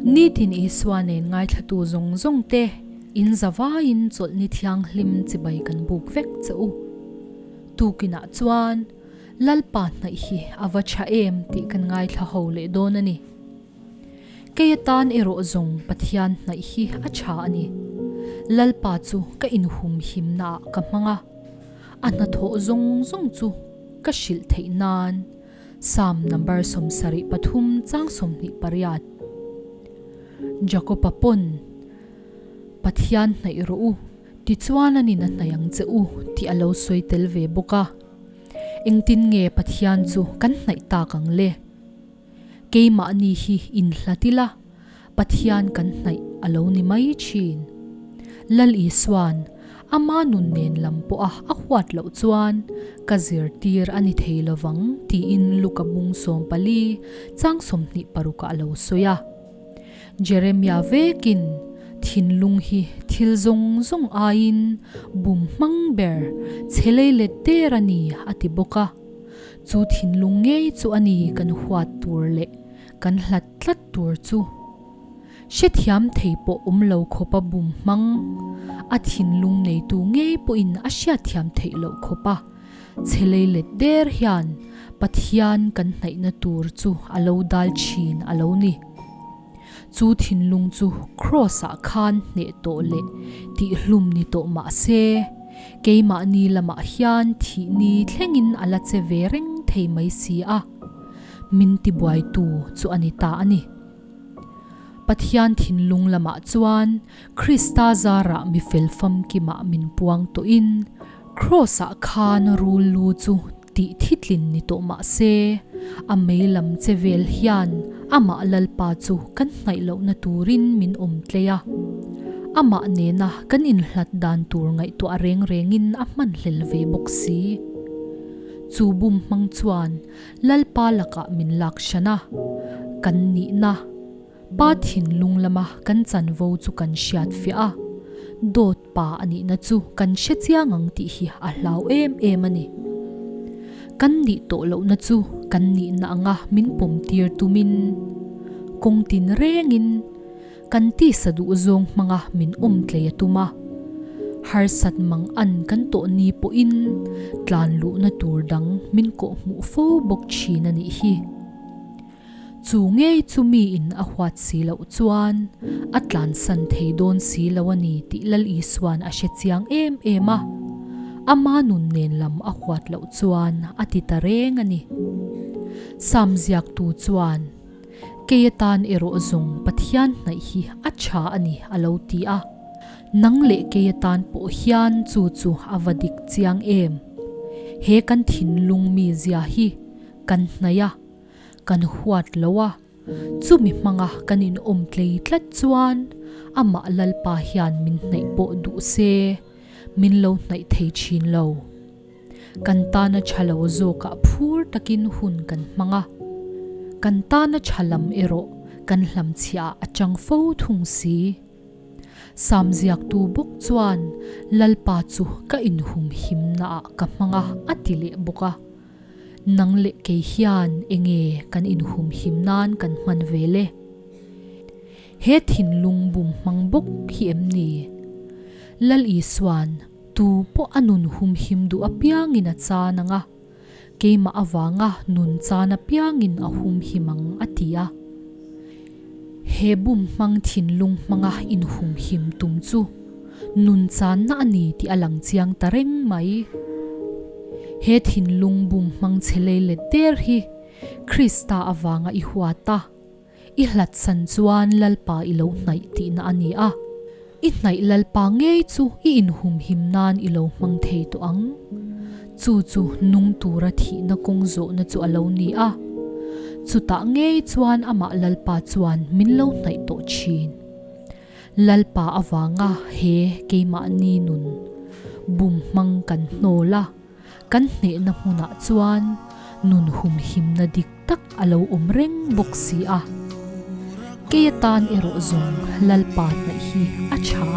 Nitin Isua nen ngaithlatu zawng zawng te in zavaiin chawlhni thianghlim chibai kan buk vek che u. Tukinah chuan Lalpa hnaih hi a va tha em tih kan ngaithla ho leh dawn a ni. Kei atan erawh zawng Pathian hnaih hi a tha a ni. Lalpa chu ka inhumhimnaah ka hmang a, a hnathawh zawng zawng chu ka hrilh theih nan Psalm number 73 chang 28. Jakob-a pawn Pathian hnaih rawh u, tichuan a nin a hnaih ang che u tih a lo sawi tel ve bawk a. Engtin nge Pathian chu kan hnaih tak ang le? Keimahni hi inhlat ila, Pathian kan hnaih a lo ni mai thin. Lal Isua'n ama nun nen lam pawha a huat loh chuan ka zirtir a ni thei lovang tiin Luka bung 14 chang 26 ah a lo sawi a. Jeremia vekin thinlung hi thil zawng zawng aiin bum hmang ber chhe lei let der a ni a ti bawk a. Chu thinlung ngei chu a ni kan huat tur leh kan hlat tlat tur chu. Hrethiam thei pawh awm lo khawpa bum hmang, a thinlung neitu ngei pawhin a hriatthiam theih loh khawpa chhe lei let der hian Pathian kan hnaihna tur chu a lo dal thin a lo ni. Chu thinlung chu Kraws-ah khan hneh tawh leh tihhlum ni tawh mah se, keimahni lamah hian thihni thlengin a la che ve reng thei mai si a, min tibuaitu chu a ni ta a ni. Pathian thinlung lamah chuan Krista zarah mi fel famkimah min puang tawhin, Kraws-ah khan rul lu chu tih thitlin ni tawh mah se, a mei lam che vel hian amah Lalpa chu kan hnaih lohna turin min awm tlei a. Amah nena kan inhlat dan tur ngaihtuah reng rengin a hmanhlel ve bawk si. Chu bum hmang chuan Lalpa lakah min lak hran a, kan nihna, Pa thinlung lama kan chanvo chu kan hriat fiah a, dawt pa a nihna chu kan hre chiang ang tih hi a hlau em em a ni. Kan nih tawh lohna chu kan nihna anga min pawm tir tumin, kawng tin rengin kan tisa duh zawng hmanga min awm tlei a tum a, harsat mang an kan tawh ni pawhin tlan luhna tur dang min kawhhmuh fo bawk thin a nih hi. Chu ngei chu miin a huat si loh chuan a tlansan thei dawn si lo a ni tih Lal Isua'n a hre chiang em em a, ama nun nen lam a huat loh chuan a ti ta reng a ni. Sam ziaktu chuan, Kei atan erawh zawng Pathian hnaih hi a tha a ni a lo ti a. Nang leh kei atan pawh hian chu chu a va dik chiang em. He kan thinlung mizia hi kan hnaih a. Kan huat lo a, chumi hmanga kan inawm tlei tlat chuan amah Lalpa hian min hnaih pawh duh se, min lo hnaih thei thin lo. Kan tana tha lo zawkah phur takin hun kan hmang a, kan tana tha lam erawh kan hlamchhiah a chang fo thung si. Sam ziaktu bawk chuan Lalpa chu ka inhumhimnaah ka hmang a a ti leh bawk a. Nang leh kei hian enge kan inhumhim nan kan hman ve le? He thinlung bum hmang bawk hi em ni? Lal Isua'n tu pawh a nun humhim duh apiangin a chan ang a, keimah avanga nun chan apiangin a humhim ang a ti a. He bum hmang thinlung hmanga inhumhim tum chu nun channa a ni tih a lang chiang ta reng mai. He thinlung bum hmang chhe lei let der hi Krista avanga i huat a, i hlatsan chuan Lalpa i lo hnaih tihna a ni a. I hnaih Lalpa ngei chu i inhumhim nan i lo hmang thei tawh ang. Chu chu nung tura thihna kawng zawhna chu a lo ni a. Chutah ngei chuan amah Lalpa chuan min lo hnaih tawh thin. Lalpa avanga he keimahni nun bum hmang kan hnawl a, kan hnehna hmunah chuan nun humhimna dik tak a lo awm reng bawk si a. Kei atan erawh zawng Lalpa hnaih hi a tha.